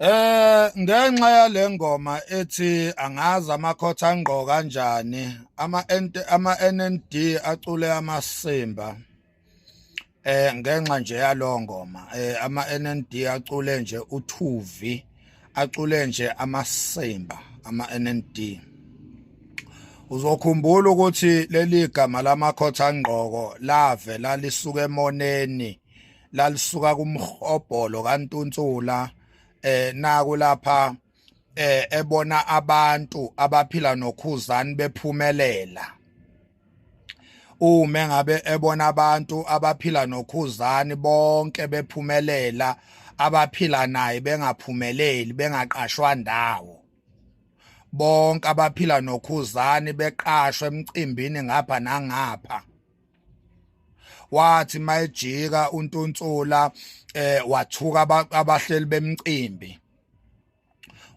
Ngenxa yale ngoma ethi angazi amakhotha angqo kanjani ama NND acule amasimba. Ngenxa nje yalo ngoma ama NND acule nje uthuvi, acule nje amasimba ama NND. Uzokhumbula ukuthi leli gama lamakhotha angqoko lavela lisuka emoneni, lalisuka kumhobholo kaNtuntsula. Naku lapha ebona abantu abaphila noKhuzani bephumelela. Uma ngabe ebona abantu abaphila noKhuzani bonke bephumelela, abaphila naye bengaphumeleli, bengaqashwa ndawo, bonke abaphila noKhuzani beqashwa emcimbini ngapha nangapha. Wathi mayejika uNtuntsula wathuka abahleli bemcimbi.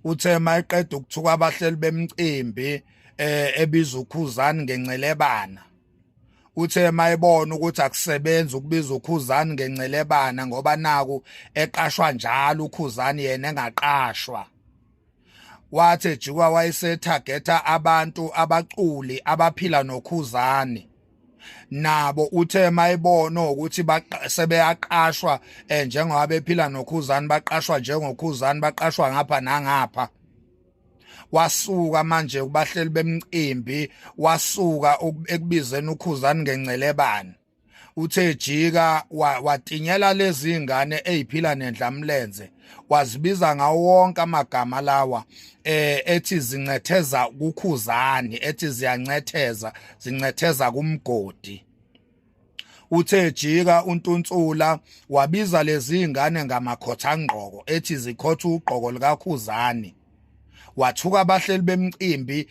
Uthe mayeqeda ukuthuka abahleli bemcimbi ebiza uKhuzani ngencelebana, uthe mayebona ukuthi akusebenzi ukubiza uKhuzani ngencelebana ngoba naku eqashwa njalo uKhuzani yena engaqashwa, wathi ejikwa wayesethagetha abantu abaculi abaphila noKhuzani nabo. Uthe mayibona ukuthi sebeyaqashwa njengoba bephila noKhuzani, baqashwa njengoKhuzani, baqashwa ngapha nangapha, wasuka manje kubahleli bemcimbi, wasuka ekubizeni uKhuzani ngencelebane. Uthe jika watinyela lezi ingane eziphila nendlamlenze, wazibiza ngawo wonke amagama lawa ethi zincetheza kuKhuzani, ethi ziyancetheza, zincetheza kumgodi. Uthe jika uNtuntsula wabiza lezi ingane ngamakhotha ngqoko, ethi zikhotha ugqoko likaKhuzani, wathuka abahleli bemcimbi.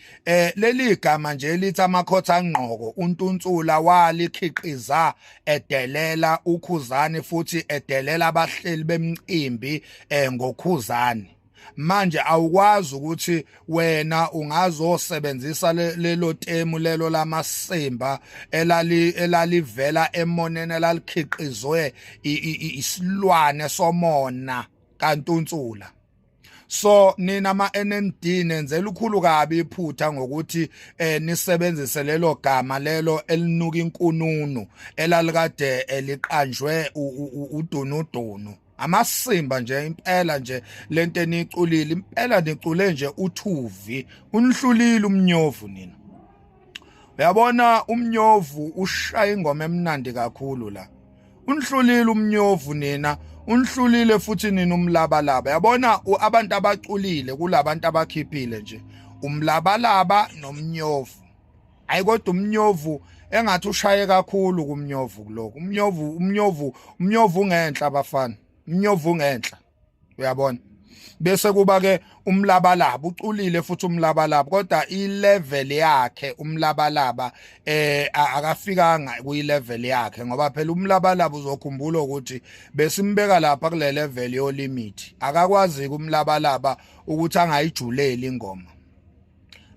Leli gama nje elithi amakhotha angqoko uNtuntsula walikhiqiza edelela uKhuzani futhi edelela abahleli bemcimbi ngoKhuzani. Manje awukwazi ukuthi wena ungazosebenzisa lelo temu lelo lamasimba elalivela emoneni, elalikhiqizwe isilwane somona kaNtuntsula. So nina ama NND nenzela ukhulu kabi iphutha ngokuthi nisebenzise lelo gama lelo elinuka inkununu elalikade eliqanjwe udunudunu, amasimba nje impela nje. Lento eniculile impela nicule nje uthuvi, unihlulile umnyovu nina. Uyabona, umnyovu ushaya ingoma emnandi kakhulu la. Unihlulile umnyovu nina, unihlulile futhi nina umlabalaba. Yabona, abantu abaculile kulabantu abakhiphile nje umlabalaba nomnyovu, hayi kodwa umnyovu engathi ushaye kakhulu kumnyovu kuloko. Umnyovu, umnyovu, umnyovu ungenhla abafana, umnyovu ungenhla, uyabona. Bese kuba ke umlabalaba, uculile futhi umlabalaba, kodwa ilevel yakhe umlabalaba akafikanga kuyilevel yakhe, ngoba phela umlabalaba uzokhumbula ukuthi besimbeka lapha kule level yo limit. Akakwazi kumlabalaba ukuthi angayijuleli ingoma,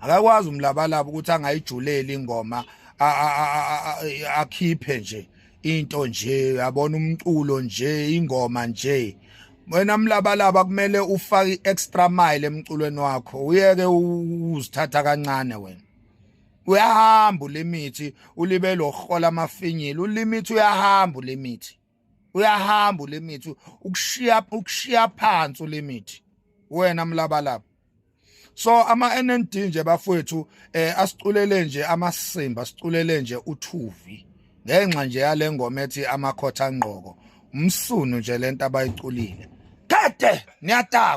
akakwazi umlabalaba ukuthi angayijuleli ingoma, akhiphe nje into nje, uyabona, umculo nje, ingoma nje. Wena mlabalaba kumele ufake i-extra mile emculweni wakho, uyeke uzithatha kancane. Wena uyahamba uLimit, ulibele uhola amafinyila. ULimit uyahamba, uLimit uyahamba, uLimit ukushiya phansi uLimit wena mlabalaba. So ama NND nje bafowethu asiculele nje amasimba, asiculele nje uthuvi ngenxa nje yale ngoma ethi amakhotha angqoko. Umsunu nje lento abayiculile kade niyadakwa.